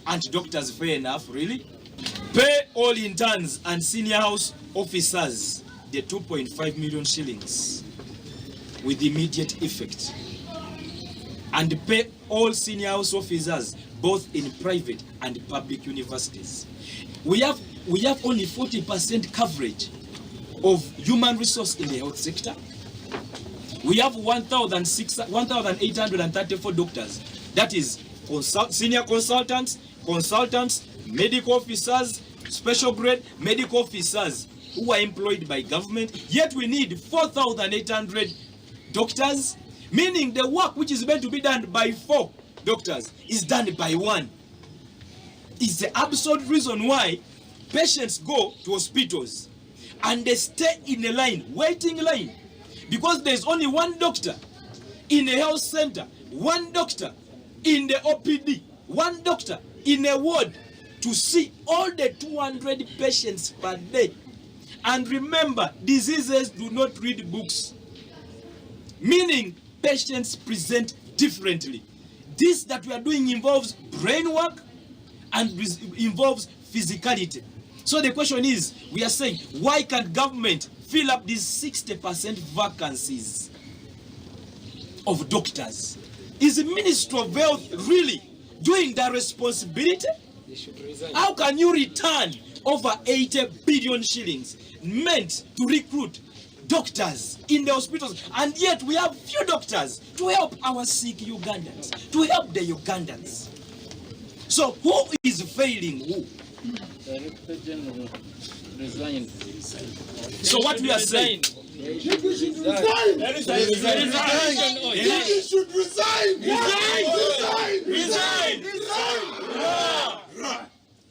Aren't doctors fair enough, really? Pay all interns and senior house officers the 2.5 million shillings with immediate effect. And pay all senior house officers both in private and public universities. We have, we have only 40% coverage of human resource in the health sector. We have 1,834 doctors. That is consult, senior consultants, consultants, medical officers, special grade medical officers who are employed by government. Yet we need 4,800 doctors, meaning the work which is meant to be done by four doctors is done by one. It's the absurd reason why patients go to hospitals and they stay in a line, waiting line, because there's only one doctor in a health center, one doctor in the OPD, one doctor in a ward to see all the 200 patients per day. And remember, diseases do not read books, meaning patients present differently. This that we are doing involves brain work and involves physicality. So the question is, we are saying, why can't government fill up these 60% vacancies of doctors? Is the Ministry of Health really doing their responsibility? How can you return over 80 billion shillings meant to recruit doctors in the hospitals, and yet we have few doctors to help our sick Ugandans, to help the Ugandans? So who is failing who? Director General resigned. So what we are saying, He should resign. He should resign. Resign. Resign. Resign.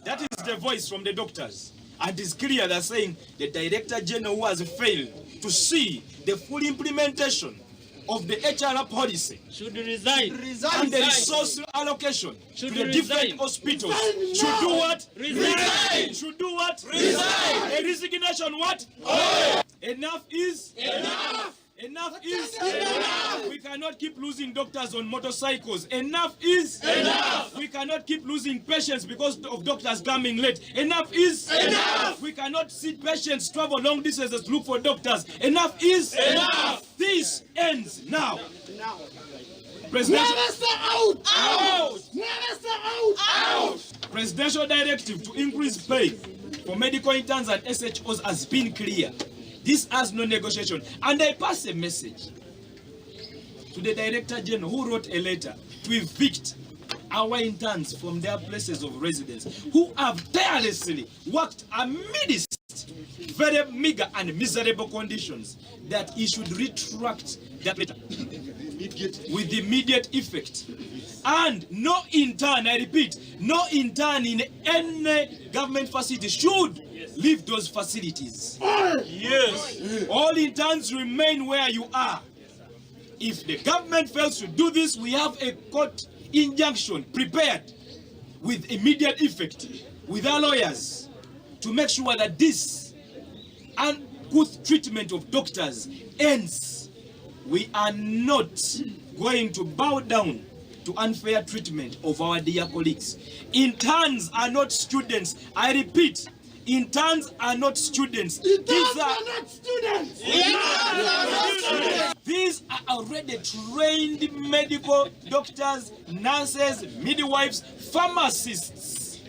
That is the voice from the doctors. And it's clear they're saying the Director General who has failed to see the full implementation of the HR policy Should resign. and the resource allocation Should to the different resign. hospitals Resign should now. do what? Resign. Should do what? Resign. A resignation what? Enough is enough. Enough is enough. We cannot keep losing doctors on motorcycles. Enough is enough. We cannot keep losing patients because of doctors coming late. Enough is enough. We cannot see patients travel long distances to look for doctors. Enough is enough. This ends now. Presidential, Minister out. Out. Minister out. Out. presidential directive to increase pay for medical interns and SHOs has been clear. This has no negotiation. And I pass a message to the Director General who wrote a letter to evict our interns from their places of residence who have tirelessly worked amidst very meager and miserable conditions, that he should retract that letter with immediate effect. And no intern, I repeat, no intern in any government facility should leave those facilities. Yes. All interns remain where you are. If the government fails to do this, we have a court injunction prepared with immediate effect with our lawyers to make sure that this uncouth treatment of doctors ends. We are not going to bow down to unfair treatment of our dear colleagues. Interns are not students. I repeat, interns are not students. Interns These are not students. These are already trained medical doctors, nurses, midwives, pharmacists,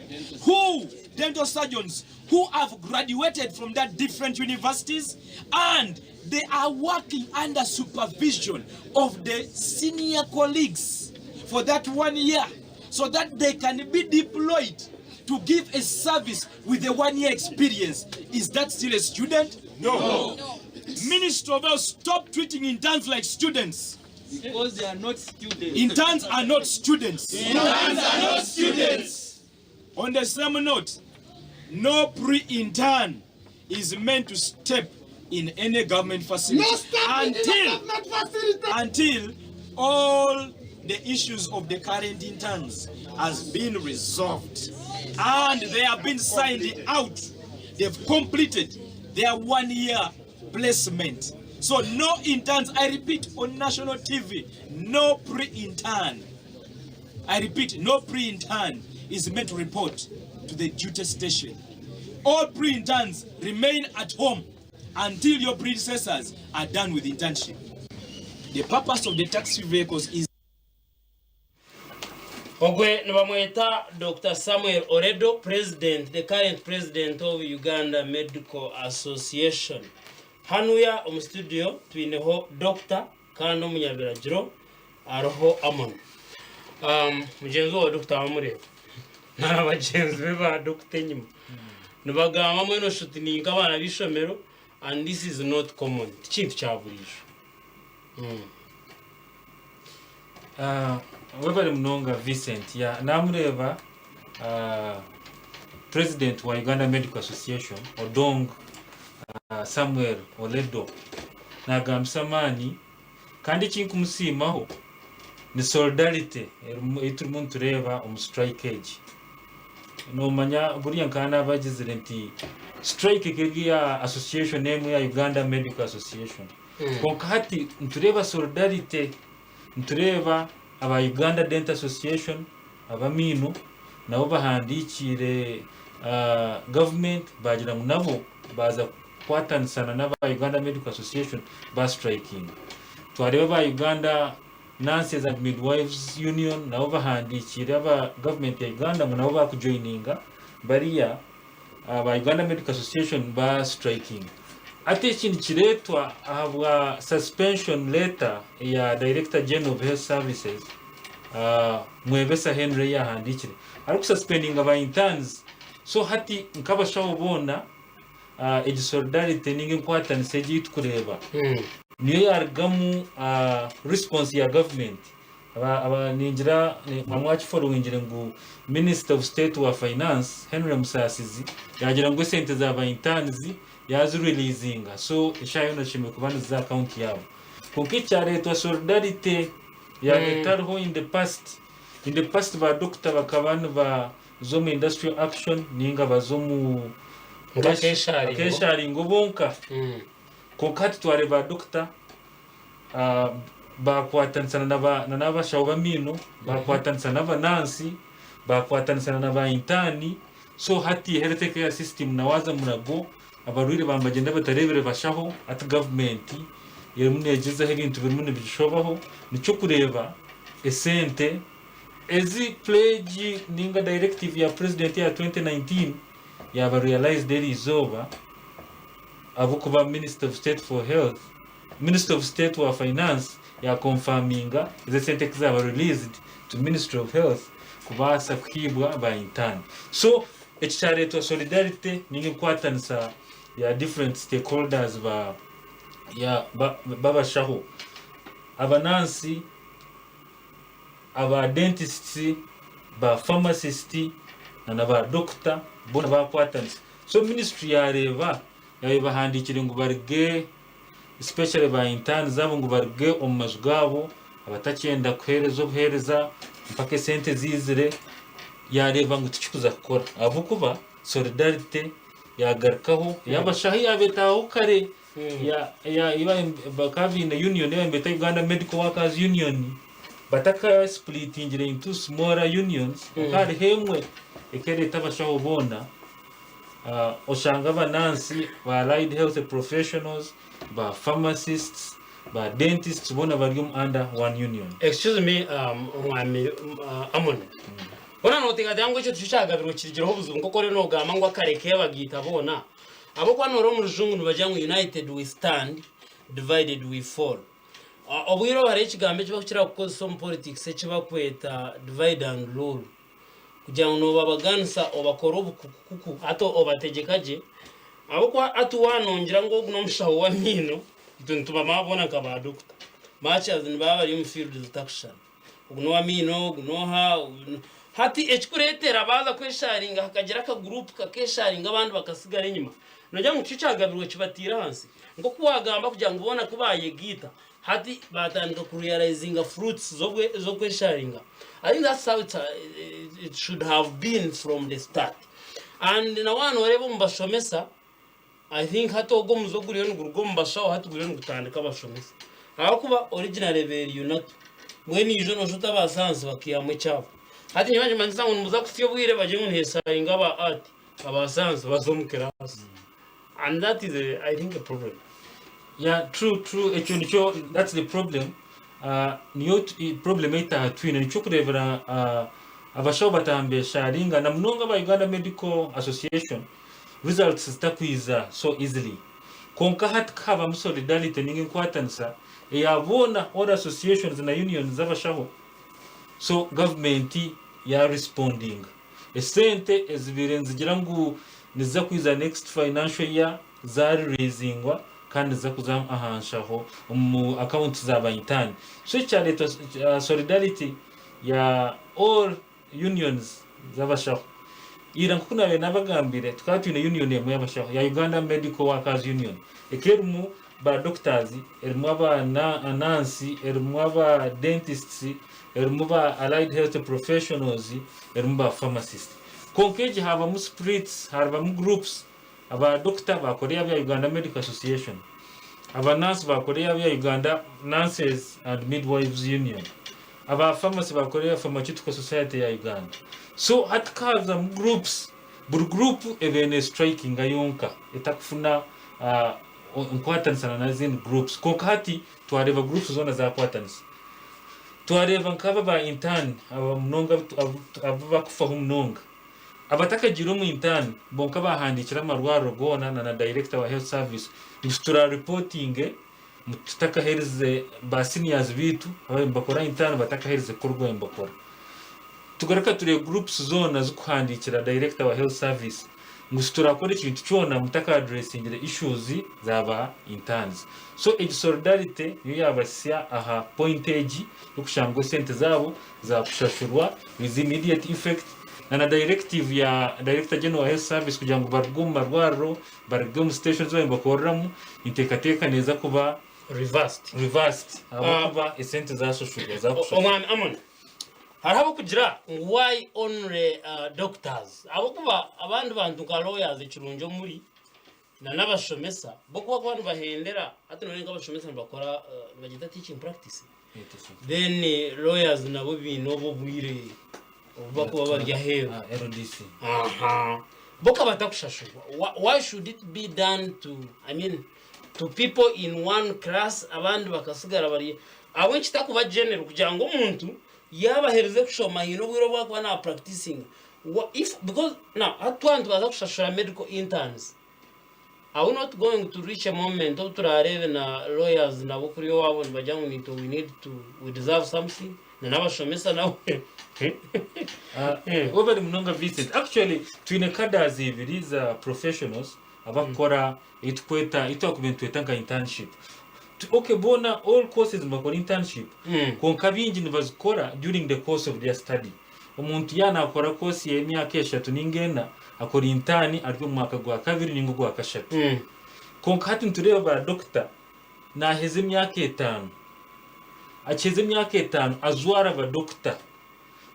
who, dental surgeons, who have graduated from that different universities, and they are working under supervision of the senior colleagues for that 1 year, so that they can be deployed to give a service with a 1 year experience. Is that still a student? No. No. Minister of Health, stop treating interns like students. Because they are not students. Interns are not students. Interns are not students. On the same note, no pre-intern is meant to step in any government facility No stepping in the until, government facility. until all the issues of the current interns has been resolved and they have been signed out. They've completed their 1 year placement. So no interns, I repeat, on national TV, no pre-intern. I repeat, no pre-intern is made to report to the duty station. All pre-interns remain at home until your predecessors are done with internship. The purpose of the taxi vehicles is Ogwe nibamweta Dokita Samuel Oledo, President, the current President of Uganda Medical Association. Hanuya omu studio twineho Doctor kandi omunyabiragiro ariho Amon. Mugyenzi waawe Dokita wamureeba na bagyenzi be ba Dokita enyima nibagamba mbwenu oshuti ni nk'abaana b'eishomero and this is not common, tikintu kya buriijo. Webare munonga Vincent. Ya namureeba President wa Uganda Medical Association Odong Samuel Oledo nagambisa amaani kandi ekinkumusiimaho ni solidarity ei turimu nitureeba omu strike egi. Nomanya buriya nkaba nabagizire nti strike ekaba eri eya association emwe ya Uganda Medical Association. Kwonka hati nitureeba solidarity, nitureeba aba Uganda Dental Association ab'amaino nabo bahandiikiire government baagira ngu nabo baaza kukwatanisana n'aba Uganda Medical Association baasiturayikinga. Twareeba aba Uganda Nurses and Midwives Union nabo bahandiikiire aba government ya Uganda ngu nabo baakujoyininga bariya aba Uganda Medical Association ba striking. Hati eki nikireetwa ahabwa suspension letter eya Director General of Health Services Mwebesa Henry ei yahandiikire arikususpendinga ba interns. So hati nk'abashaho boona egi solidarity ninga enkwatanisa egi ei tukureeba niyo yarugamu response ya government. Aba ningira mwakiforowingire ngu Minister of State wa Finance Henry Musasizi yagira ngu esente za ba interns yazi releasinga so eshaaha yoona zishemereire kuba niziza aha account yaabo. Kwonka ekyareetwa solidarity yaaba etariho in the past, in the past ba doctor bakaba nibaza omu industrial action ninga baza omu Nka akesharingo bonka. Kwonka hati twareeba ba doctor Baakwatanisa na n'abashaho b'amaino, baakwatanisa n'abanansi, baakwatanisa na ba intaani. So hati health care system na waaza Mulago, abarwaire baaba nibagyenda batareebire bashaho, hati gavumenti erimu neegyezaho ebintu birimu nibishobaho, nikyo okureeba esente ezi pledge ninga directive ya president eya 2019 yaaba realized eriizooba ahabw'okuba minister of state for health Minister of State wa Finance ya confirminga ezo esente ku zaba released to Ministry of Health kubaasa kuhiibwa ba intern. So eki kyareetwa solidarity ninga enkwatanisa ya different stakeholders ba ya babashaho, abanansi, aba dentists, ba pharmacists na na ba doctor boona bakwatanisa. So ministry yareeba yaaba ebahandiikire ngu baruge especially ba interns abo ngu baruge omu maju gaabo abatakyenda kuheereza obuheereza mpaka esente ziizire yaareeba ngu tikikuza kukora ahabw'okuba solidarity yaagarukaho yaabashaho yaaba etaaho kare ya- ya- ei bakaba baine union ei nibeeta Uganda Medical Workers Union batakasplitingire into smaller unions hakaba hariho emwe ekereeta abashaho boona Oshanga abanansi, ba allied health professionals, ba pharmacists, ba dentists boona bari omu under one union. Excuse me omwami Amon. Hoona noteekateeka ngu ekyo tikyo kyagabirwe kirigireho obuzibu nk'oku oriyo nogamba ngu akare keebagaita boona? Ahabw'okuba noreeba omu rujungu nibagira ngu united we stand, divided we fall. Obwire obu hariho ekigambo eki barikukira kukozesa omu politics eki barikweta divide and rule. Kugira ngu noobabaganisa obakore obukukukuku hati obategyeka gye, ahabw'okuba hati waanongyera ngu ogu n'omushaho w'amaino, itwe nitubamanya boona nka baadokita. Much as nibaba bari omu field zitakushushana. Ogu n'ow'amaino, ogu n'oha, hati ekikureetera baaza kweshaaringa hakagira akaguruupu kakeeshaaringa abandi bakasigara enyima, noogira ngu tikyo kyagabirwe kibataire ahansi? Nk'oku waagamba kugira ngu boona ku baayegaita Hati batandika ku realizinga fruits z'okwesharinga. I think that's how it should have been from the start. And na waaba noreeba omu bashomesa, I think hati ogwo omuze oguriyo niguruga omu bashaho hati guriyo nigutandika abashomesa. Ahabw'okuba originally beeri UNATU. Mbwenu ijo noshusha oti aba sayansi bakaihamu ekyabo. Hati nyowe nikimanyisa ngu nimuza kuhitsya obwire bagire ngu nihesharinga aba art, aba science baze omu class. And that is a, I think a problem. Yeah, true, true. Ekyo nikyo, that's the problem. Niyo problem ei taaha twine. Nikyo okureebera abashaho bataaha nibesharinga na munonga aba Uganda Medical Association results zitakwiza so easily. Kwonka hati ku habamu solidarity ninga enkwatanisa eya boona all associations na unions z'abashaho so gavumenti ya respondinga. Esente ezibaire nizigira ngu niziza kwiza next financial year za releasingwa kandi niziza kuza aha nshaho omu accounts za ba intern. So eki kyareetwa solidarity ya all unions z'abashaho. Ira nk'oku naabaire naabagambire, tukaba twine union emwe y'abashaho ya Uganda Medical Workers Union. Ekaba erimu ba doctors, erimu aba nurse, erimu aba dentists, erimu ba allied health professionals, erimu ba pharmacists. Kwonka egi haabamu splits, haabamu groups, aba doctor baakora eyaabo ya Uganda Medical Association, aba nurse baakora eyaabo ya Uganda Nurses and Midwives Union, aba pharmacy baakora eya Pharmaceutical Society ya Uganda. So hati ku haazamu groups, buri group ebaire nestrikinga yonka etakufuna nkwatanisa na n'ezindi groups. Kwonka hati twareeba groups zoona zaakwatanisa. Twareeba nk'aba ba intern aba munonga abu bakufaho munonga. Abatakagiire omu intern bonka baahandiikire amarwariro goona na na director wa health service ngu turareportinge tutakaherize ba seniors baitu ababaire nibakora intern batakaherize kukora ogu babaire nibakora. Tugaruka tureeba groups zoona zikuhandiikira director wa health service ngu titurakora ekintu kyona mutaka addressingire issues za ba interns. So egi solidarity niyo yabahitsya aha point egi yokushanga ngu esente zaabo zakushashurwa with immediate effect na na directive ya director general wa health service kugira ngu baruge omu marwariro baruge omu stations ezi babakoreramu enteekateeka neeza kuba Reversed. reversed ahabw'okuba esente zashashurwa zakushashurwa. Omwami Amon, hariho abokugira ngu why only doctors ahabw'okuba abandi bantu nka lawyers ekirungi omuri na n'abashomesa bo ku bakuba nibahendera hati noreeba nk'abashomesa nibakora nibagyeta teaching practice then lawyers nabo baine obu obwire obu bakuba bari aheeru. LDC. Aha. Bo ka batakushashurwa why should it be done to I mean to people in one class abandi bakasigara bari ahabw'enki kitakuba general kugira ngu omuntu yaaba aherize kushoma haine obwire obu arikuba na practicinga if because now hati twaba nitubaasa kushashura medical interns are we not going to reach a moment obu turareebe na lawyers nabo kuriya owaabo nibagira ngu naitwe we need to we deserve something na n'abashomesa nabo Webare munonga Vincent. Actually twine cadres ibiri za professionals abakukora ei tukweta ei twakubaire nitweta nka internship. Okay boona all courses nibakora internship kwonka abaingi nibazikora during the course of their study. Omuntu yaaba naakora course y'emyaka eshatu ninga ena, akora intern ari omu mwaka gwa kabiri ninga ogwa kashatu. Kwonka hati nitureeba ba doctor naaheza emyaka etaano, akiheza emyaka etaano ajwara aba doctor.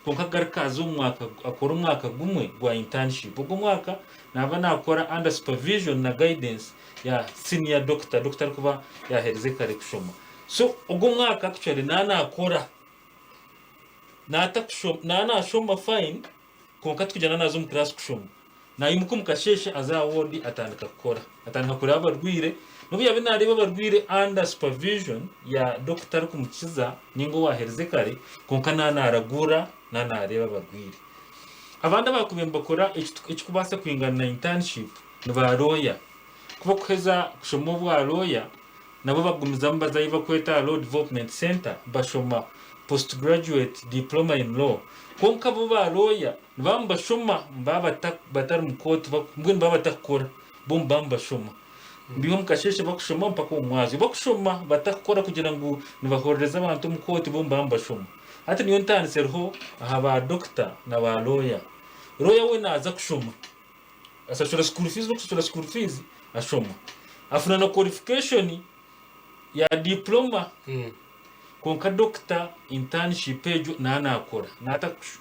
Kwonka agaruka aza omu mwaka akora omwaka gumwe gwa internship. Ogwo omwaka naaba naakora under supervision na guidance ya senior doctor, doctor arikuba yaaherize kare kushoma. So ogwo omwaka actually naaba naakora, naaba naashoma fine kwonka tikugira ngu naaza omu class kushoma. Naimuka omu kasheeshe aza aha ward atandika kukora. Atandika kureeba abarwaire, n'obu yaabaire naareeba abarwaire under supervision ya dokita arikumukiza nainga owaaherize kare, kwonka naaba naaragura, naaba naareeba abarwaire. Abandi abaakubaire nibakora ekirikubaasa kwingana na internship ni ba lawyer. Ku barikuheza kushoma obwa lawyer, nabo bagumizamu baza ahu barikweta aha Law Development Centre bashoma Post Graduate Diploma in Law. Kwonka bo ba lawyer nibaba nibashoma nibaba batari mu kooti mbwenu nibaba batakukora bo nibaba nibashoma. Baiha omu kasheeshe bakushoma mpaka omu mwazyo. Bakushoma batakukora kugira ngu nibahorereza abantu omu kooti bo nibaba nibashoma. Hati niyo ntaaniso eriho aha ba dokita na ba lawyer. Lawyer we naaza kushoma. Ashashura school fees n'okushashura school fees ashoma. Afuna na qualification ya diploma. Kwonka doctor internship egyo naaba naakora.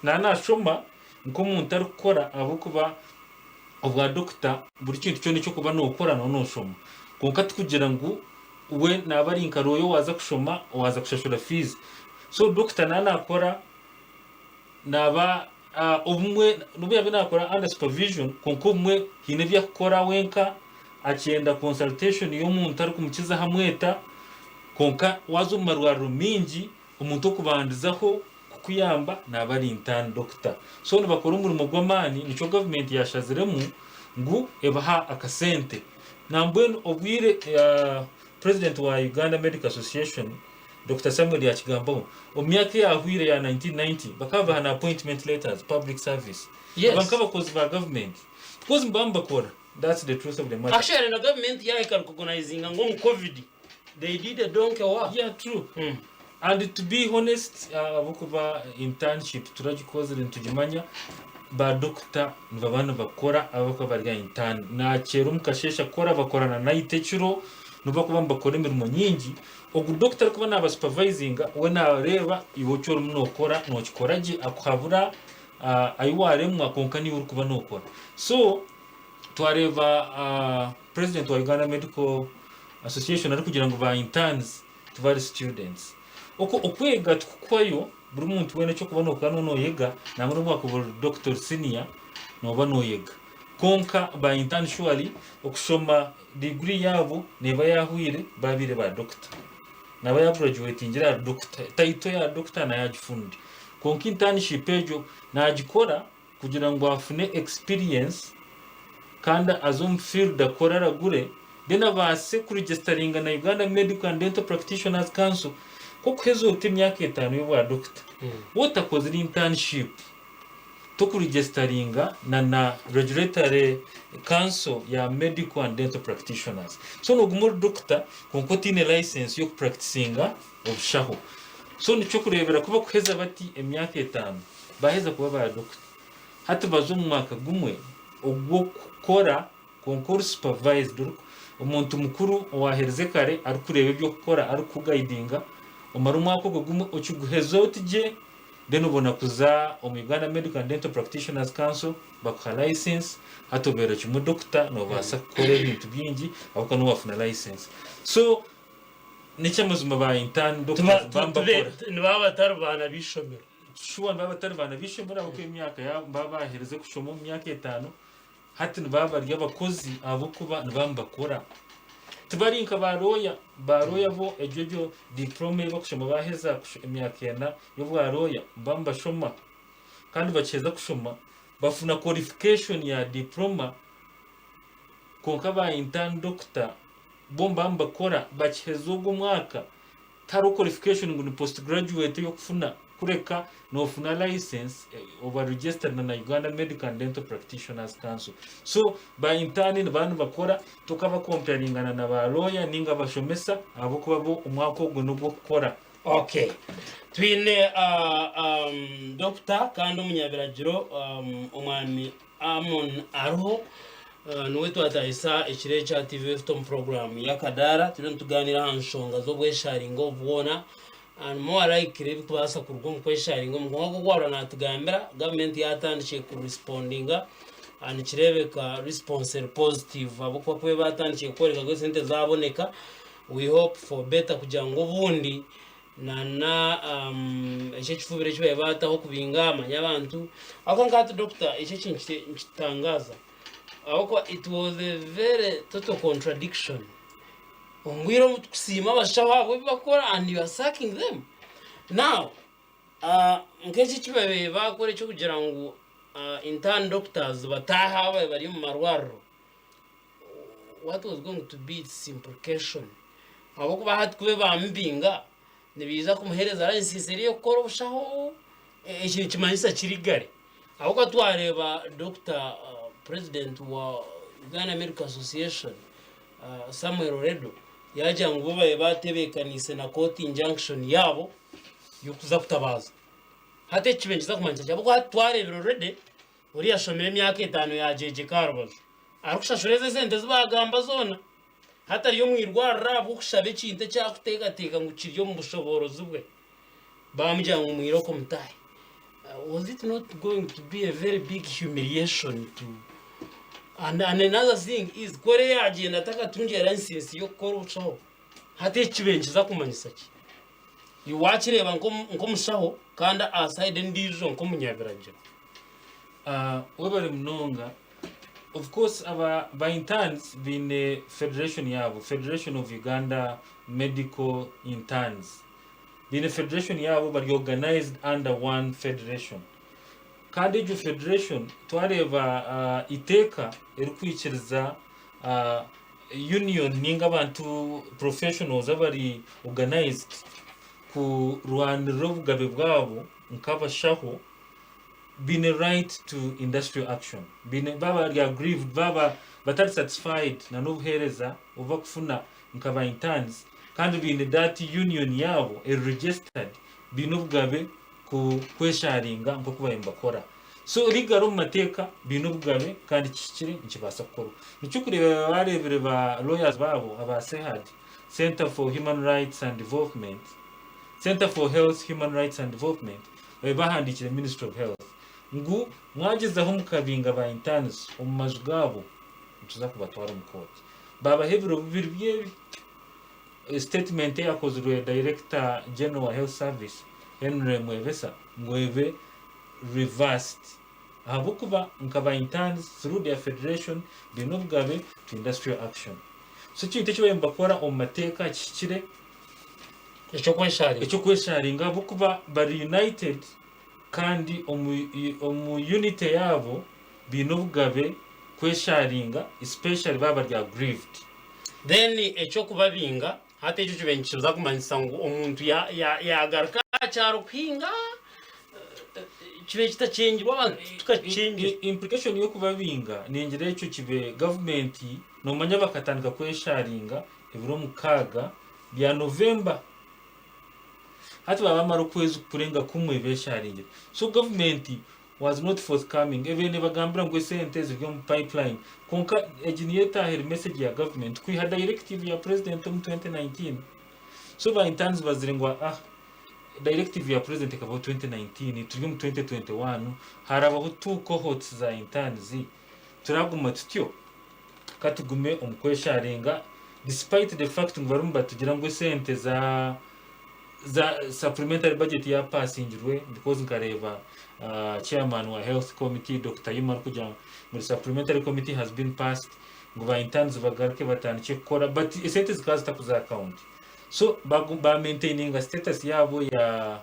Naaba naashoma nk'omuntu arikukora ahabw'okuba obwa doctor buri kintu kyona eki orikuba nookora nooba nooshoma. Kwonka tikugira ngu we naaba ari nka lawyer owaaza kushoma owaaza kushashura fees. So doctor naaba naakora. Naaba obumwe n'obu yaabaire naakora under supervision kwonka obumwe haine ebi arikukora wenka akyenda consultation y'omuntu arikumukiza ahu amweta kwonka waaza omu marwariro maingi omuntu okubandizaho kukuyamba naaba ari intern doctor. So nibakora omurimo gw'amaani nikyo gavumenti yaashaziremu ngu ebaha akasente. Nambwenu obwire president wa Uganda Medical Association Dokita Samuel yakigambaho, omu myaka eyahweire eya 1990 bakaba babaha na appointment letters, public service, aba nk'abakozi ba government because nibaba nibakora, that's the truth of the matter. Actually na government yahika recognizinga ngu omu covid they did a donkey work. Yeah, true. And to be honest, ahabw'okuba internship turagikozire nitugimanya, ba doctor nibaba nibakora abakuba bari aha intern. Nakyera omu kasheeshe akora, bakora na night ekiro, n'obu bakuba nibakora emirimo nyingi, Ogu dokita arikuba naaba supavayizinga we naareeba iwe eki orimu nookora nookikora gye akuhabura ahu waaremwa kwonka niiwe orikuba nookora. So twareeba president wa Uganda Medical Association arikugira ngu ba interns tibari students. Okwo okwega tikukuhwayo buri muntu weena eki orikuba nookora nooba nooyega nangwa n'obu waakuba ori dokita ori senior nooba nooyega. Kwonka ba intern surely okushoma Diguri yaabo neeba yaahweire baabaire ba dokita. Naaba yaagurajuwetingire ahari dokita, tayito ya dokita nayo agifunire. Kwonka intanishipu egyo naagikora kugira ngu afune ekisipiriyensi kandi aze omu fiirudi akore aragure, then abaase kurigisitaringa na Uganda Medical and Dental Practitioners Council. Nk'okuheza oti emyaka etaano y'obwa dokita, waaba otakozire intanishipu, Tokuregisitaringa na na Regulatory Council ya Medical and Dental Practitioners. So noguma ori doctor kwonka otaine license y'okupractisinga obushaho. So nikyokureebera ku bakuheza bati emyaka etaano baheza kuba ba doctor hati baza omu mwaka gumwe ogw'okukora kwonka ori supervised ori omuntu mukuru owaherize kare arikureeba eby'okukora arikukugayidinga omare omwaka ogwo gumwe okiguheza oti gye Then obona kuza omu Uganda Medical and Dental Practitioners Council bakuha license hati obeera kimwe doctor nobaasa kukora ebintu bingi ahabw'okuba niwe wafuna license. So n'ekyamazima ba intern doctors baba nibakora. Nibaba batari baana b'eishomero. Shuwa nibaba batari baana b'eishomero ahabw'okuba emyaka yaabo nibaba baherize kushoma omu myaka etaano Hati nibaba bari abakozi ahabw'okuba nibaba nibakora. Tibari nka ba looya, ba looya bo egyo egyo diploma ei bakushoma baaheza emyaka ena y'obwa looya nibaba nibashoma kandi bakiheza kushoma bafuna qualification ya diploma kwonka ba intern doctor bo nibaba nibakora bakiheza ogwo omwaka Tihariho qualification ngu ni post graduate ey'okufuna kureka noofuna license oba registered na Uganda Medical and Dental Practitioners Council. So ba intern nibaba nibakora tokabakomparingana na ba lawyer ninga abashomesa ahabw'okuba bo omwaka ogwo n'ogw'okukora. Okay. Twine uh, um, doctor kandi omunyabiragiro um, omwami Amon Ariho niwe twatahisa ekiro eki aha TV West omu puroguraamu y'akadaara. Turiyo nitugaaniira aha nshonga z'obwesharingo obu bwona and more likely ebirikubaasa kuruga omu kwesharinga omu. Kwonka nk'oku waahurira naatugambira, gavumenti yaatandikire kurisipondinga nikireebeka response eri positive ahabw'okuba ku baatandikire kworeka ngu esente zaaboneka, we hope for better kugira ngu obundi Nana eki ekifubiro eki bari bataho kubinga manya abantu ahabw'okuba nka hati doctor eki ekintu nikitutangaaza ahabw'okuba it was a very total contradiction omu bwire obu tukusiima abashaho ahabw'ebi bakukora and you are sacking them now nk'eki eki babaire bakora eky'okugira ngu intern doctors bataahe ababaire bari omu marwariro what was going to be its implication ahabw'okuba hati ku bamubinga nibaija kumuheereza license eri ey'okukora obushaho eki nikimanyisa kiri gare ahabw'okuba twareeba Doctor president wa Uganda Medical Association Samuel Oledo yaagira ngu bo babaire batebeekaniise na court injunction yaabo y'okuza kutabaaza hati eki kibaire nikiza kumanyisa ki ahabw'okuba hati twareebire already Oriya ashomire emyaka etaano yaagyegyeka aha rubaju arikushashura ezo esente ezi baagamba zoona. Hati ari omu irwariro ahabw'okushaba ekintu eki arikuteekateeka ngu kiri omu bushoboorozi bwe. Baamugira ngu mwire okwo mutaahe. Was it not going to be a very big humiliation to and, and another thing is ku oriya yaagyenda atakatungire license y'okukora obushaho, hati eki kibaire nikiza kumanyisa ki? Iwe waakireeba nk'omushaho. Kandi aha side endiijo nk'omunyabiragiro. Webare munonga. Of course aba ba interns baine federation yaabo, Federation of Uganda Medical Interns. Baine federation yaabo bari organized under one federation. Kandi egyo federation twareeba eiteeka erikwikiriza union ninga abantu professionals abari organized kurwanirira obugabe bwabo nk'abashaho baine right to industrial action. Baine baaba bari aggrieved, baaba batari satisfied na n'obuheereza obu bakufuna nka ba interns kandi baine that union yaabo eri registered, baine obugabe ku kwesharinga nk'oku baabaire nibakora. So rigaro omu mateeka baine obugabe kandi kihikire nikibaasa kukorwa. Nikyo orikureeba baareebire ba lawyers baabo aba CEHURD, Centre for Human Rights and Development, Centre for Health, Human Rights and Development, baabaire baahandiikire Ministry of Health ngu mwagyezaho mukabinga ba interns omu maju gaabo nituza kubatwara omu kooti. Baabaha ebiro bibiri by'ebi. Statement eyakozirwe Director General wa Health Service Henry Mwebesa ngu ebe reversed ahabw'okuba nka ba interns through their federation baine obugabe to industrial action. So ekintu eki bariyo nibakora omu mateeka kihikire Eky'okwesharinga. Eky'okwesharinga ahabw'okuba bari united kandi omu unity yaabo baine obugabe kwesharinga especially baaba bari aggrieved. Then eky'okubabinga, hati ekyo kibaire nikiza kumanyisa ngu omuntu yaagaruka aha kyaro kuhinga, kibaire kitakyengirwe abantu tukakikyengire. Implication y'okubabinga ningira ekyo kibe gavumenti nomanya bakatandika kwesharinga ebiro 6 bya November hati baba bamara okwezi kurenga kumwe besharingire so gavumenti was not forthcoming ebaire nebagambira ngu esente ziri omu pipeline kwonka egi niyo etaaha eri message ya government kwiha directive ya president omu 2019 so ba interns bazire ngu ah directive ya president ekabaho 2019 turi omu 2021 harabaho two cohorts za interns turaguma tutyo katugume omu kwesharinga despite the fact ngu barimu batugira ngu esente za za supplementary budget yapasingirwe because nkareeba chairman wa health committee Dokita Yuma arikugira ngu supplementary committee has been passed ngu ba interns bagaruke batandikye kukora but esente zikaba zitakuza aha account so ba maintaininga status yaabo ya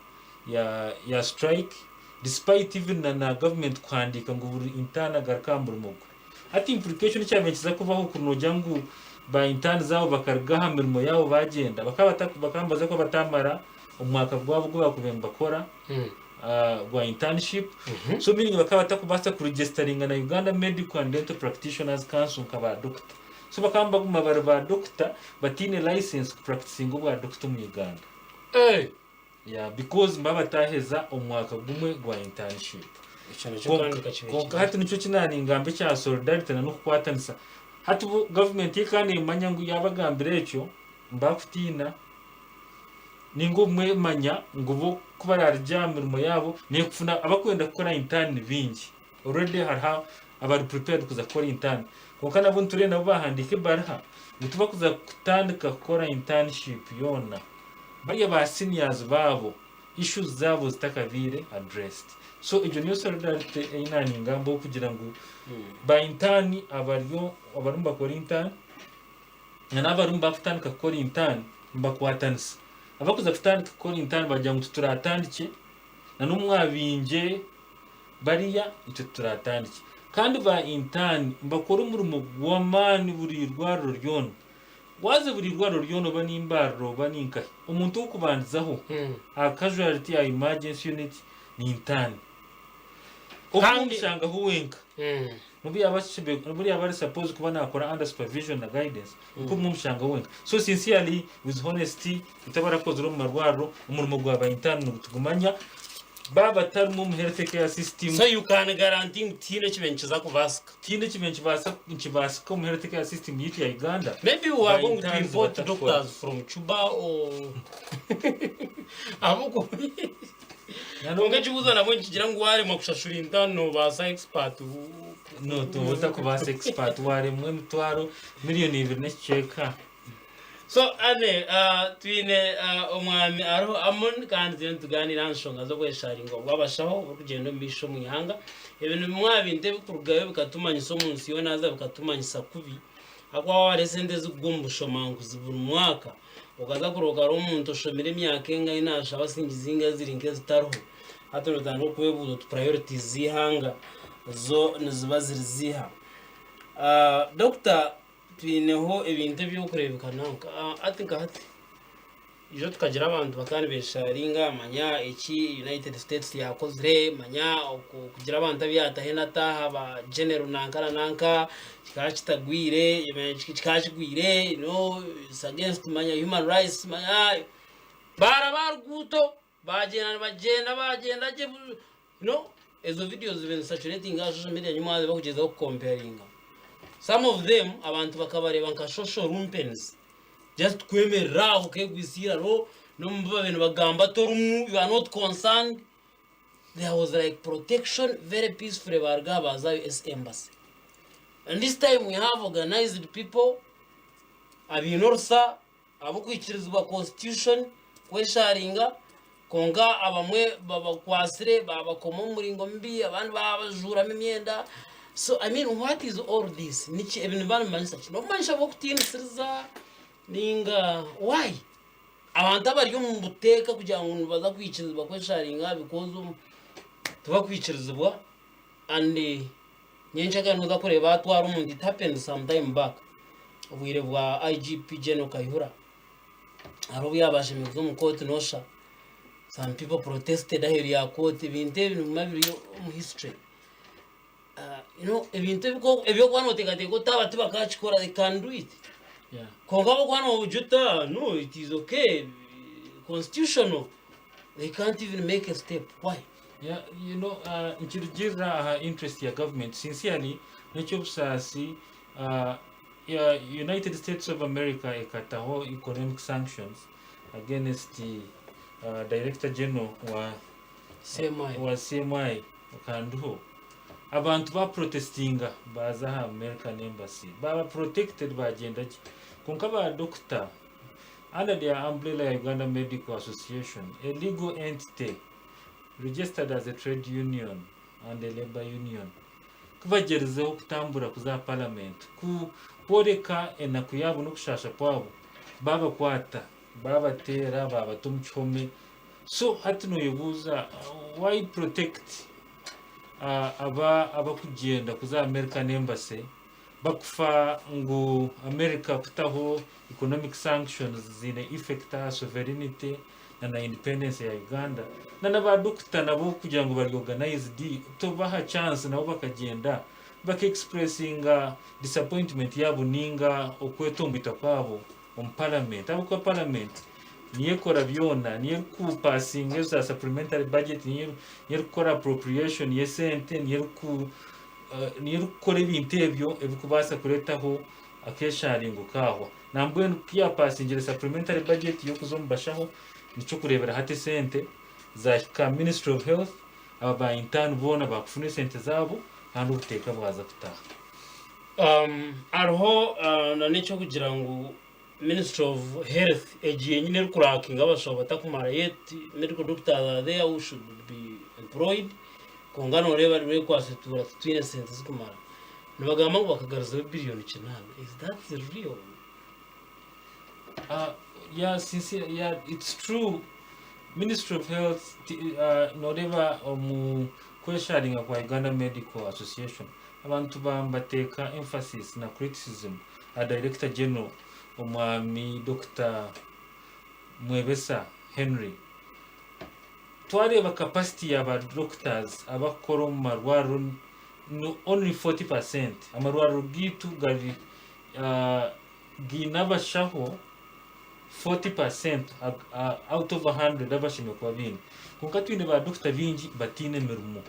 ya ya strike despite even na na government kuhandiika ngu buri intern agaruke aha murimo gwe. Hati implication ekyabaire nikiza kubaho kuri nogira ngu ba interns abo bakaruga aha mirimo yaabo bagyenda bakaba bakaba nibaza kuba batamara omwaka gwabo ogu bakubaire nibakora gwa internship so meaning bakaba batakubaasa kuregisteringa na Uganda Medical and Dental Practitioners Council nka ba doctor so bakaba nibaguma bari ba doctor bataine license kupracticinga obwa doctor omu Uganda. Yeah, because nibaba bataheza omwaka gumwe gwa internship. Ekyo nakyo kandi ka kibe Kwonka kibi. hati nikyo eki naaningamba ekya solidarity na n'okukwatanisa. Hati bo gavumenti ekaba neemanya ngu yaabagambira ekyo nibakutiina ninga obumwe emanya ngu bo ku baraarugye aha mirimo yaabo neekufuna abakwenda kukora intern ni baingi. Already hariho abari prepared kuza kukora intern. Kwonka nabwo nitureeba nabo baahandiika ebaruha ngu tibakuza kutandika kukora internship yoona. Bariya ba seniors baabo issues zaabo zitakabaire addressed. So egyo niyo solidarity ei naningambaho kugira ngu ba intern abariyo abarimu nibakora intern na n'abarimu bakutandika kukora intern nibakwatanisa. Abakuza kutandika kukora intern bagira ngu tituratandikye na n'obu mwabingye bariya itwe tituratandikye. Kandi ba intern nibakora omurimo gw'amaani buri irwariro ryona. Waaza buri irwariro ryona oba ni Mbarara oba ni nkahi, omuntu ow'okubandizaho aha casualty, aha emergency unit ni intern. Obu Kandi- omushangaho wenka. N'obu yaaba ashebe- n'obu yaaba ari supposed kuba naakora under supervision na guidance, kwonka obumwe omushangaho wenka. So sincerely, with honesty, itwe abarakozire omu marwariro, omurimo gwa ba intern nitugumanya. Baaba batarimu omu health care system. So you can guarantee ngu tihaine ekibaire nikiza kubaasika. Tihaine ekibaire nikibaasa nikibaasika omu health care system yaitu ya Uganda. Maybe we are going to Ba interns import batakukora. doctors from Cuba or ahabw'okuba Na kwonka ekibuuzo nabwo nikigira ngu waaremwa kushashura intern noobaasa expert No, toba otakubaasa expert waremwa emitwaro miriyoni ibiri n'ekicweka. So Anne, twine omwami ariho Amon kandi turiyo nitugaaniira aha nshonga z'obwesharingo bw'abashaho oburikugyenda omu maisho omu ihanga. Ebi ni bimwe aha bintu ebirikurugayo bikatumanyisa omu nsi yoona haza bikatumanyisa kubi ahakuba waaba hariho esente ezirikugwa omu bushomankuzi buri mwaka okaza kureeba hariho omuntu oshomire emyaka engahi naashaba siringi zingahi ziri nk'ezitariho hati notandika okwebuuza oti priorities z'eihanga zo niziba ziri ziiha? Doctor Twineho ebintu eby'okureebeka nanka hati nka hati ijo tukagira abantu bakaba nibesharinga manya eki United States yakozire manya okugira abantu abu yataho enataaha ba general nanka na nanka kikaba kitagwire kikaba kigwire you know it's against manya human rights manya baaraba aha ruguuto Baagyenda nibagyenda baagyenda gye you know ezo videos zibaire nizisaturatinga aha social media nyuma waza bakugyezaho kukomparinga. Some of them abantu bakabareeba nka social lumpens just kwemerera aho okeegwisa eiraro n'omu bi baabaire nibagamba torimu you are not concerned. There was like protection very peacefully baaruga aha baaza aha US embassy. And this time we have organized people abaine orusa Ab'okwikirizibwa constitution kwesharinga kwonka abamwe babakwatsire babakoma omu muringo mubi abandi babajuuramu emyenda so I mean what is all this niki ebi nibiba nibimanyisa ki n'obumanyisa bw'okutiinisiriza ninga why abantu abari omu buteeka kugira ngu nibaza kwikirizibwa kwesharinga because tibakwikirizibwa and Nyencakare noza kureeba atwara omuntu it happened some time back obwire bwa IGP General Kayihura hariho obu yabashemire kuza omu kooti nosha some people protested aheeru ya kooti ebintu ebi nibiguma biri omu history you know ebintu ebyokuba noteekateeka oti aba tibakakikora they can do it kwonka ahabw'okuba nogira oti no it is okay constitutional they can't even make a step why? Yeah, you know, uh, nikirugiirira aha interest ya government sincerely n'eky'obusaasi uh, ya United States of America ekataho economic sanctions against uh, Director General wa CMI. wa CMI Kanduho abantu baprotestinga baza aha American Embassy baba protected bagyenda gye kwonka ba doctor under their umbrella ya Uganda Medical Association a legal entity registered as a trade union and a labour union ku bagyerizeho kutambura kuza aha parliament ku kworeka enaku yaabo n'okushaasha kwabo baabakwata baabateera baabata omu kihome so hati noyebuuza why protect uh, aba abakugyenda kuza American embassy bakufa ngu America kutaho economic sanctions ziine effect aha sovereignty na na independence ya Uganda na na ba doctor nabo kugira ngu bari organized tobaha chance nabo bakagyenda baka expressinga disappointment yabo ninga okwetomboita kwabo omu parliament ahabw'okuba parliament niyo ekora byona niyo erikupasinga ezo za supplementary budget niyo erikukora appropriation y'esente niyo eriku niyo erikukora ebintu ebyo ebirikubaasa kureetaho akeesharingo kaahwa. Nambwenu ku yaapasingire supplementary budget y'okuza omu bashaho, nikyo kureebera hati esente zaahika Ministry of Health, aba ba intern boona baakufuna esente zaabo kandi obuteeka bwaza kutaaha. Hariho n'eky'okugira ngu Ministry of Health egi yenyini erikurakinga abashaho batakumara yet medical doctors are there who should be employed kwonka noreeba rwekwase tuura titwine sente zikumara. Nibagamba ngu bakagaruzaho billion kinaana is that real? Yeah, sincere, yeah, it's true. Ministry of Health noreeba omu kwesharinga kwa Uganda Medical Association abantu bambateeka emphasis na criticism aha Director General Omwami Dokita Mwebesa Henry. Twareeba capacity ya ba doctors abakukora omu marwariro ni only 40%. Amarwariro gaitu gari gaine abashaho 40% out of 100 abashemereire kuba baine. Kwonka twine ba doctor baingi bataine mirimo.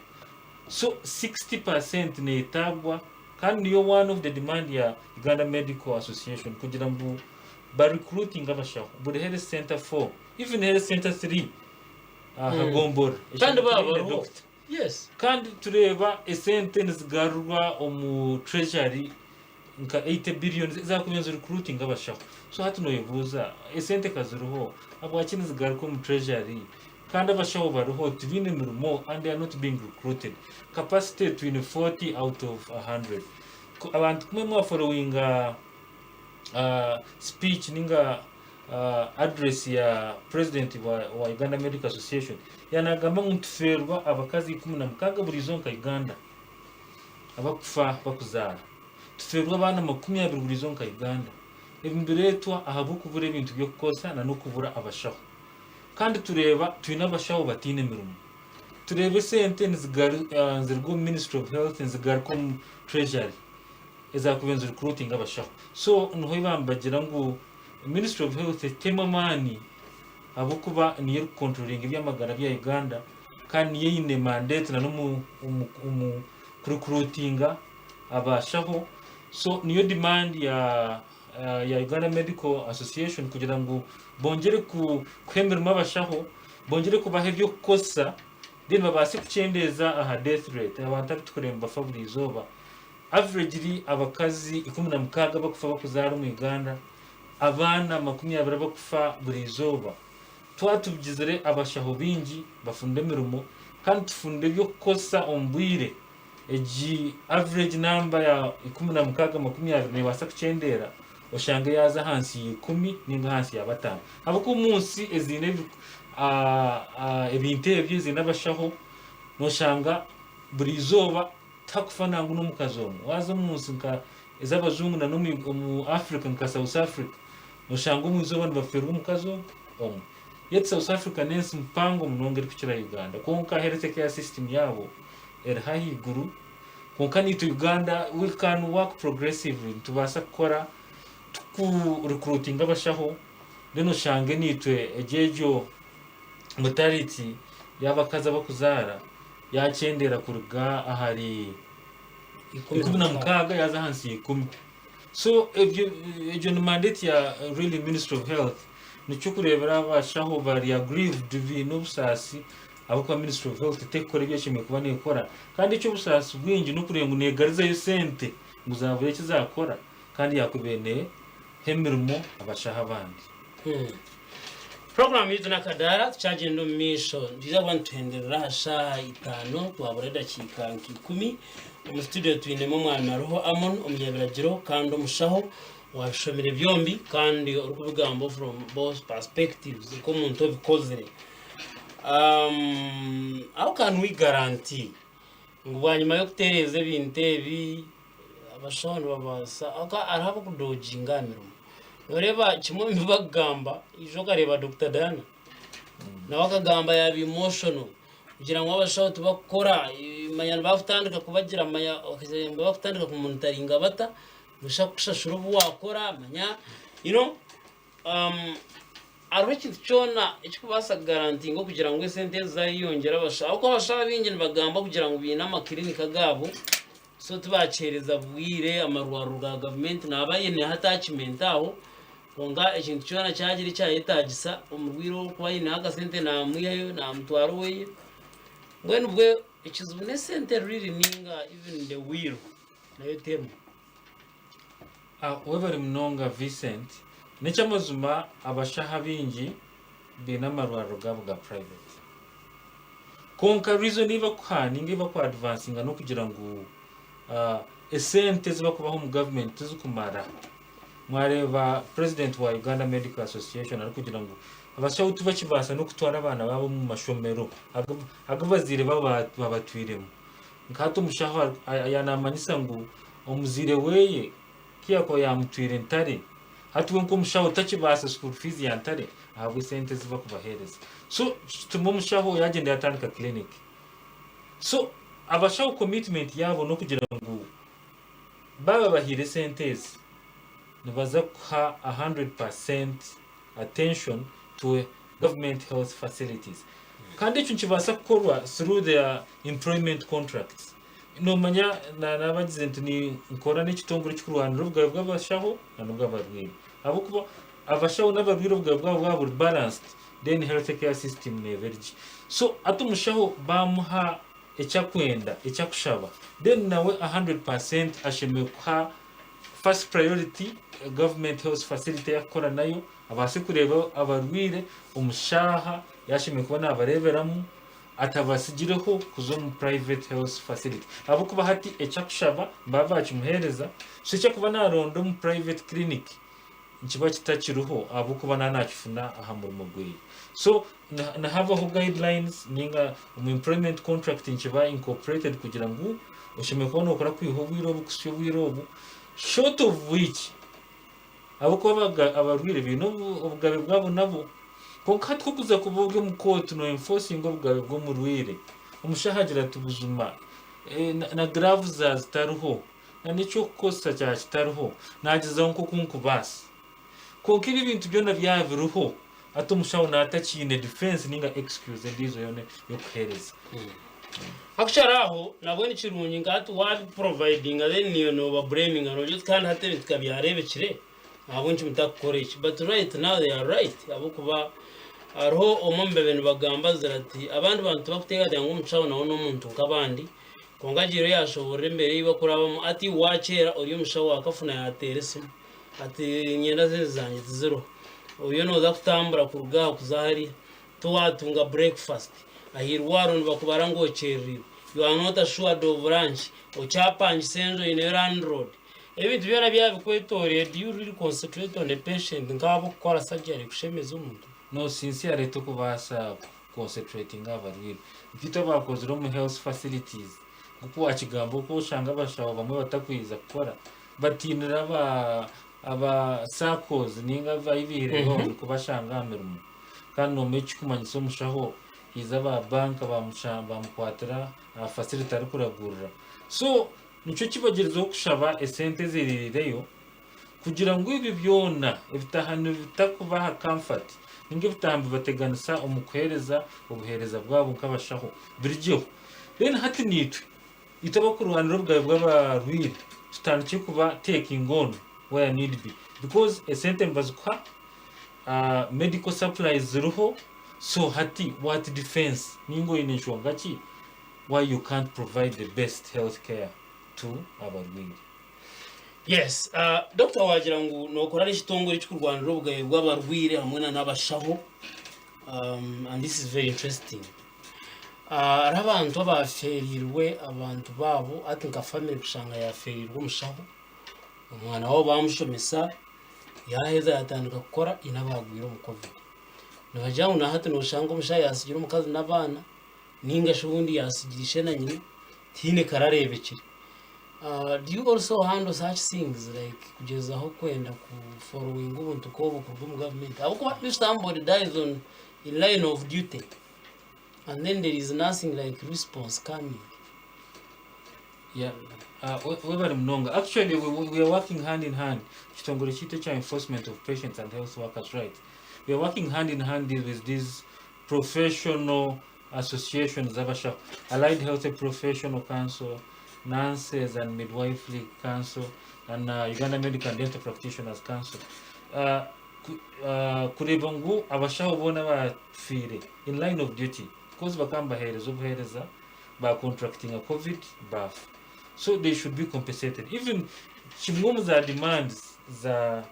So 60% neyetagwa kandi niyo one of the demand ya Uganda Medical Association kugira ngu ba recruitinge abashaho buri health center 4 even health center 3 aha gombora Kandi eshemereire baba kuba eine bariho. doctor. Yes. Kandi tureeba esente nizigarurwa omu treasury. Nka 80 billion ezakubaire nizi recruitinga abashaho. So hati noyebuuza esente ka ziriho habwaki nizigaruka omu treasury kandi abashaho bariho tibaine mirimo and they are not being recruited. Capacity twine 40 out of 100. Ku abantu kumwe mwa followinga speech ninga address ya president wa, wa Uganda Medical Association yanagamba ngu nitufeerwa abakazi 16 buri izooba nka Uganda abakufa bakuzaara. Tufeerwa abaana 20 buri izooba nka Uganda. Ebi nibireetwa ahabw'okubura ebintu by'okukozesa na n'okubura abashaho. Kandi tureeba twine abashaho bataine mirimo. Tureeba esente niziruga omu Ministry of Health nizigaruka omu Treasury ezakubaire nizi recruitinga abashaho. So niho nibagira ngu Ministry of Health etemu amaani ahabw'okuba niyo erikukontrolinga eby'amagara bya Uganda kandi niyo eine mandate na n'omu omu kurecruitinga abashaho. So niyo demand ya ya Uganda Medical Association kugira ngu bongyere kuha emirimo abashaho, bongyere kubaha eby'okukozesa then babaase kukyendeeza aha death rate, abantu abu turikureeba nibafa buri izooba. Averagely abakazi 16 abakufa bakuzaara omu Uganda, abaana 20 abakufa buri izooba. Twaba tugizire abashaho baingi bafunire emirimo kandi tufunire eby'okukozesa omu bwire, egi average number ya 16, 20 neebaasa kukyendeera oshange yaaza ahansi ya ikumi ninga ahansi ya bataano. Ahabw'okuba omu nsi eziine ebintu ebyo, eziine abashaho, nooshanga buri izooba tihakufa nangwa n'omukazi omwe. Waaza omu nsi nka ez'abajungu na n'omu Africa nka South Africa, nooshanga omu izooba nibafeerwa omukazi omwe. Yet South Africa n'ensi mpango munonga erikukira Uganda, kwonka health care system yaabo eriho ahaiguru. Kwonka naitwe Uganda we can work progressively, nitubaasa kukora tuku recruitinga abashaho then oshange naitwe egyo egyo mortality y'abakazi abakuzaara yakyendeera kuruga ahari 16 yaaza ahansi ya ikumi. So ebyo egyo ni mandate ya really ministry of health nikyo okureebera abashaho bari aggrieved baine obusaasi ahabw'okuba ministry of health terikukora ebi eshemereire kuba neekora. Kandi eky'obusaasi bwingi n'okureeba ngu neegarizayo sente ngu zaabura eki zaakora kandi yaakubaire neeha emirimo abashaho abandi. Puroguraamu yaitu n'akadaara tukyagyenda omu maisho. Nitwija kuba nituhenderera aha shaaha itaano twabura edakiika nka ikumi. Omu situdiyo twinemu omwami ariho Amon omunyabiragiro kandi omushaho owabishomire byombi kandi orikubigambaho from both perspectives nk'omuntu obikozire. How can we guarantee ngu bwanyima y'okutereeza ebintu ebi abashaho nibabaasa ahabw'okuba hariho abarikudoginga aha mirimo. Nooreeba kimwe omu bi barikugamba ija okareeba Dokita Diana nawe akagamba yaaba emotional kugira ngu abashaho tibakukora manya nibakutandika kubagira manya bakutandika kumonitaringa bata noshusha kukushashura obu waakora manya you know Hariho ekintu kyona ekirikubaasa kugarantinga okugira ngu esente ezi zaayeyongyera abashaho? Ahabw'okuba abashaho abaingi nibagamba kugira ngu baine amakirinika agaabo so tibaakiheereza bwire amarwariro ga gavumenti naaba aineho attachment aho kwonka ekintu kyona kyagira ekyayetaagisa omurwaire orikuba aineho akasente naamwihayo naamutwara oweye. Mbwenu bwe ekizibu n'esente really ninga even the will nayo terimu. Webare munonga Vincent. N'eky'amazima abashaho abaingi baine amarwariro gaabo ga private. Kwonka reason ei bakuha ninga ei baku advancinga n'okugira ngu esente ezi bakubaha omu government tizikumara. Mwareeba president wa Uganda Medical Association arikugira ngu abashaho tibakibaasa n'okutwara abaana baabo omu mashomero agu abazaire baabo babatwiremu. Nka hati omushaho yaanamanyisa ngu omuzaire weye ku yaakuba yaamutwire Ntare, hati we nk'omushaho takibaasa school fees ya Ntare ahabw'esente ezi bakubaheereza. So kituma omushaho yaagyenda yaatandika clinic. So abashaho commitment yaabo n'okugira ngu baaba bahaire esente ezi, nibaza kuha 100% attention to government health facilities. Kandi ekyo nikibaasa kukorwa through their employment contracts. Noomanya naabagize nti ninkora n'ekitongore ekirikurwanirira obugabe bw'abashaho n'obw'abarwaire. Ahabw'okuba abashaho n'abarwaire obugabe bwabo bwaba buri balanced, then health care system neeba eri gye. So hati omushaho baamuha eki arikwenda, eki arikushaba, then nawe 100% ashemereire kuha. First priority government health facility eyakukora nayo abaase kureeba abarwaire omu shaaha yashemereire kuba nabareeberamu atabasigireho kuza omu private health facility ahabw'okuba hati ekyakushaba nibaba bakimuheereza so ekyakuba naronda omu private clinic nikiba kitakiriho ahabw'okuba naaba nakifuna aha murimo gweye so nihabaho guidelines ninga omu employment contract nikiba incorporated kugira ngu oshemereire kuba nokora kwiha obwire obu kuhitsya obwire obu short of which ahabw'okuba abarwaire baine obugabe bwabo nabo kwonka hati ku orikuza kuba ori omu kooti no enforcinga obugabe bw'omurwaire omushaho agira ati buzima na gloves zitariho na n'eky'okukozesa kyaba kitariho nagyezaho nk'oku nkubaasa kwonka ebi ebintu byona byaba biriho hati omushaho naaba atakiine defence ninga excuse endiijo yoona ey'okuheereza. Hakushara aho nabwo nikirungi nka hati wabiprovidinga then niiwe noba blaminga nogira oti kandi hati ebintu kabyarebekire ahabw'enki mutakukora eki but right now they are right ahabw'okuba hariho omwe omu babaire nibagamba azire ati abandi bantu tibakuteekateeka ngu omushaho nawe n'omuntu nk'abandi kwonka agiireyo yashoborora embeera ei bakurabamu ati wakyera ori omushaho wakafuna yateera esimu ati enyenda z'enju zangye tiziriho oriyo noza kutambura kuruga aha kuza hariya Tiwatunga breakfast aha irwariro nibakubara ngu okyerereirwe, you are not assured of lunch, okyapangisa enju oineyo landlord. Ebintu byona byaba bikwetoreire do you really concentrate on the patient nk'ahabw'okukora surgery kushemeza omuntu? No sincerely tokubaasa ku concentratinga aha barwaire. Nkaitwe abakozire omu health facilities nkoku wakigamba oku oshanga abashaho bamwe batakwija kukora batiinire aba aba saccos ninga abu baihire loan kubashanga aha mirimo. Kandi noomanya ekikumanyisa omushaho haija aba banka bamukwatira aha facility arikuragurira. So nikyo kibagyerizeho kushaba esente eziriireyo kugira ngu ebyo byona ebitaaha nibitakubaha comfort ninga ebitaaha nibibateganisa omu kuheereza obuheereza bwabo nk'abashaho birugyeho. Then hati naitwe, itwe abakurwanira obugabe bw'abarwaire tutandikye kuba taking on where need be because esente nibazikuha Medical supplies ziriho so hati what defense ninga oyine nshonga ki why you can't provide the best health care to abarwaire. Yes, Doctor wagira ngu nokora n'ekitongore ekikurwanirira obugabe bw'abarwaire hamwe na n'abashaho and this is very interesting. Hariho abantu abaferirwe abantu baabo hati nka family kushanga yaferirwe omushaho, omwana waabo bamushomesa Yaaheza yaatandika kukora haine abaagwire omu Covid. Nibagira ngu na hati nooshanga omushaija yaatsigira omukazi n'abaana nainga shi obundi yaatsigira ishe na nyina tihaine karareebekire. Do you also handle such things like kugyezaho kwenda ku followinga obuntu nk'obwo kuruga omu gavumenti ahabw'okuba if somebody dies on in line of duty and then there is nothing like response coming. Yeah, webare munonga. Actually we are working hand in hand ekitongore kyaitu ekya enforcement of patients and health workers rights. We are working hand in hand with these professional associations z'abashaho. Allied Health Professional Council, Nurses and Midwifery Council and Uganda Medical and Dental Practitioners Council. Kureeba ngu abashaho boona abafiire in line of duty because bakaba nibaheereza obuheereza ba contractinga covid baafa so they should be compensated even kimwe omu za demands za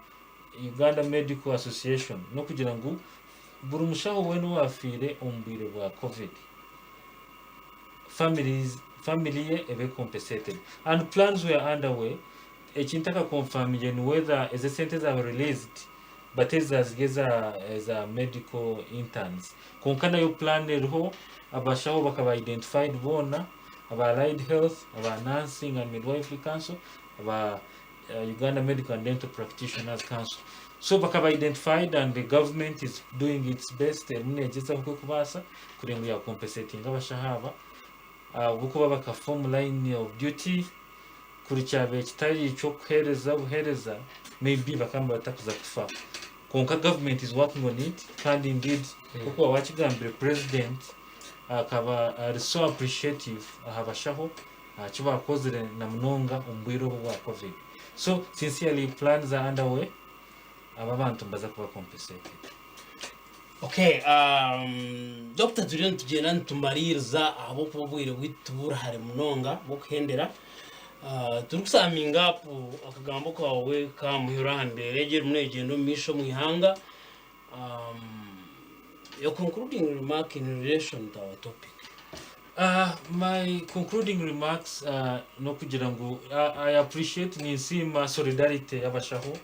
Uganda Medical Association n'okugira ngu buri mushaho weena owafiire omu bwire bwa covid families family ye ebe compensated and plans were underway eki ntakaconfirmingire ni whether ezi esente ezaba released but ezi ziri eza medical interns kwonka nayo plan eriho abashaho bakaba identified boona aba allied health aba nursing and midwifery council aba Uganda medical and dental practitioners council so bakaba identified and the government is doing its best erimu negyezaho oku erikubaasa kureeba ngu ya compensatinga abashaho aba ahabw'okuba bakafa omu line of duty Kuri kyabaire kitari ky'okuheereza obuheereza may be bakaba nibatakuza kufa. Kwonka government is working on it kandi indeed nk'oku waaba wakigambire president akaba ari so appreciative aha bashaho aha ki baakozire na munonga omu bwire obu obwa covid. So sincerely plans are underway aba abantu nibaza kuba compensated. Okay, Doctor turiyo nitugyenda nitumariiriza ahabw'okuba obwire bwaitu tiburi hare munonga bw'okuhendera. Turikusaminga up akagambo kaawe kamuhiro aha mbeera egi erimu negyenda omu maisho omu ihanga, your concluding remark in relation to our topic. My concluding remarks n'okugira ngu I appreciate ninsiima solidarity y'abashaho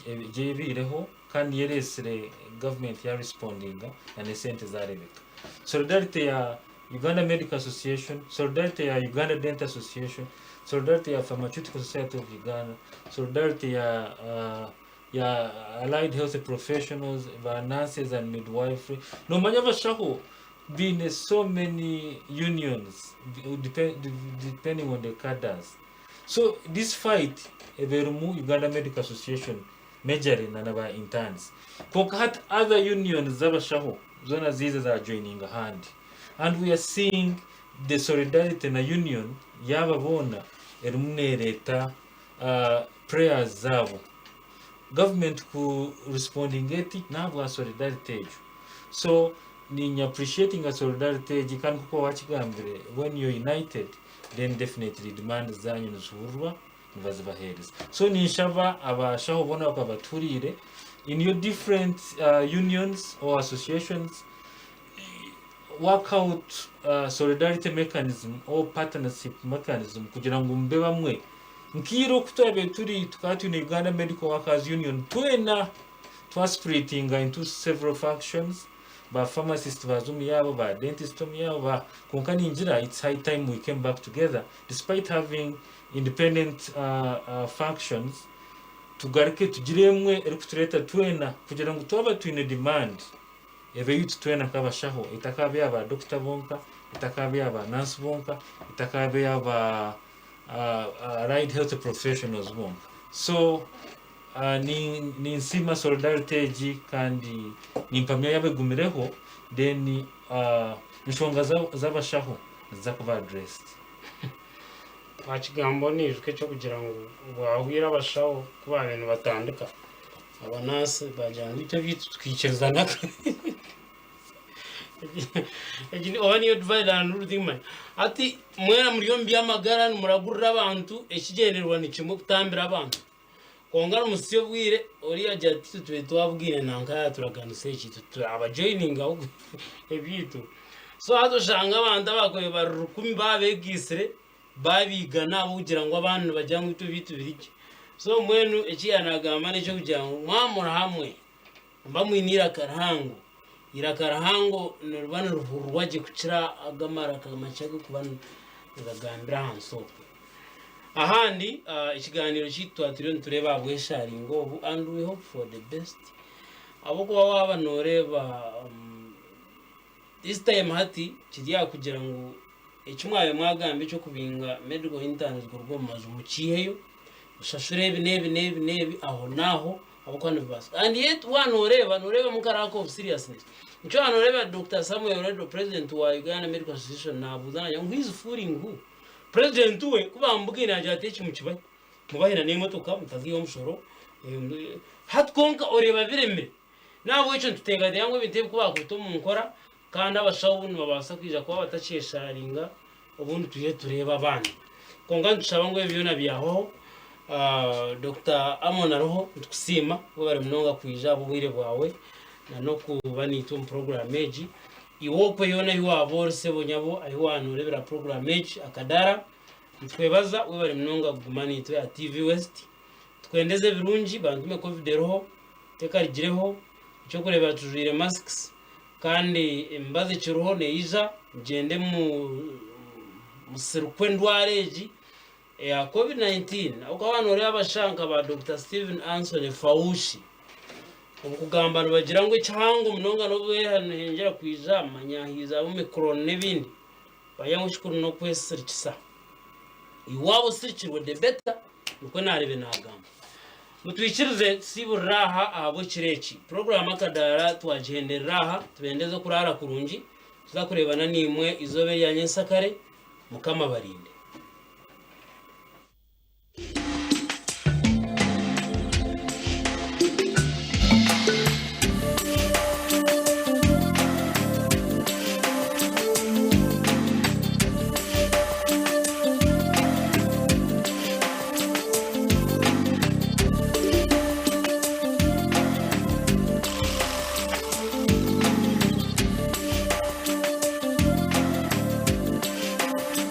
egi ebaireho kandi niyo ereetsire government ya respondinga na n'esente zarebeka. Solidarity ya Uganda Medical Association, solidarity ya Uganda Dental Association, solidarity ya Pharmaceutical Society of Uganda, solidarity ya ya Allied Health Professionals, ba nurses and midwifery. Nomanya abashaho baine so many unions depending on the cadres. So this fight eba erimu Uganda Medical Association majorly na ba interns. Kwonka hati other unions z'abashaho zoona ziiza za joininga ahandi. And we are seeing the solidarity na union yaaba boona erimu nereeta prayers zaabo. Government ku respondinga eti n'ahabwa solidarity egyo. So niinya appreciatinga solidarity egi kandi nk'oku wakigambire when you're united then definitely demands zanyu nizihurirwa nibazibaheereza. So ninshaba abashaho boona bakaba batuhuriire in your different unions or associations work out solidarity mechanism or partnership mechanism kugira ngu mube bamwe. Nkaira oku twabaire turi tukaba twine Uganda Medical Workers Union twena twasplittinga into several factions ba pharmacist baza omu yaabo ba dentist omu yaabo ba kwonka ningira it's high time we came back together despite having independent functions tugaruke tugire emwe erikutureeta twena kugira ngu twaba twine demand ebe eyaitu twena nk'abashaho etakaaba eya ba doctor bonka etakaaba eya ba nurse bonka etakaaba eya ba allied health professionals bonka. So ninsiima solidarity egi kandi nimpamya yaaba egumireho then enshonga z'abashaho niziza kuba addressed. Aha kigambo niijuka eky'okugira ngu bwahwire abashaho ku baabaire nibatandika, abanansi baagira ngu itwe ebyaitu tukiikirizana Egi oba niyo divide and rule tinkumanya. Hati mwena muri omu by'amagara nimuragurira abantu ekigyendererwa ni kimwe kutambira abantu. Kwonka nimutsya obwire oriya agira ati itwe tube twabwire nanka yaaturaganisa eki itwe turabajoyininga ebyaitu. So hati oshanga abantu abakubaire bari rukumi baabeegaitsire baabiigana ahabw'okugira ngu abandi nibagira ngu itwe ebyaitu biri gye. So mbwenu eki yaanagamba n'eky'okugira ngu mwaba muri hamwe Muba mwine eiraka rihango. Eiraka rihango niriba nirihurirwa gye kukira ago amaraka makye agarikuba nigagambira ahansi okwo. Ahandi ekigaaniiro kyaitu twaba turiyo nitureeba aha bwesharingo obu and we hope for the best ahabw'okuba waaba nooreeba this time hati kiri aha kugira ngu eki mwabaire mwagamba eky'okubinga medical interns kuruga omu maju mukiiheyo, mushashure ebi n'ebi n'ebi n'ebi aho n'aho Ahabw'okuba nibibaasa. And yet waaba nooreeba, nooreebamu nka lack of seriousness. Nikyo waaba nooreeba Dokita Samuel Oledo, president wa Uganda Medical Association naabuuza naagira ngu who is fooling who? President we ku baamubugaine yaagira ati eki mukibahe. Mubahe na n'emotoka mutaziiha omushoro. Hati kwonka oreeba biremire. N'ahabw'ekyo nituteekateeka ngu ebintu ebi ku baakubita omu nkora kandi abashaho obundi nibabaasa kwija kuba batakyesharinga obundi twije tureebe abandi. Kwonka nitushaba ngu ebi byona byahwaho. Dokita Amon ariho nitukusiima webare munonga kwija ahabw'obwire bwawe na n'okuba naitwe omu puroguraamu egi. Iwe okwe yoona ahi waaba ori sebo nyabo ahi waaba nooreebera puroguraamu egi akadaara, nitukwebaza webare munonga kuguma naitwe aha TV West. Tukwendeze ebirungi bantume covid eriho tekarigireho, eky'okureebera tujwaire masks Kandi emibazi ekiriho neija, mugyende musirikwe endwara egi eya Covid 19. Ahabw'okuba waaba nooreeba abashaho nka ba Dokita Steven Anthony Fauci, omu kugamba nibagira ngu ekihango munonga n'obu niheyongyera kwija, manya haija Omicron n'ebindi, bagira ngu ekikuru n'okwesirikisa. Iwe waaba osirikirwe the better, nikwo naareebe naagamba. Mutwikirize tusiiburire aha ahabw'ekiro eki. Puroguraamu Akadaara twagihenderera aha, tubendeze okuraara kurungi, tuza kureebana naimwe eizooba erya nyensakare. Mukama abarinde.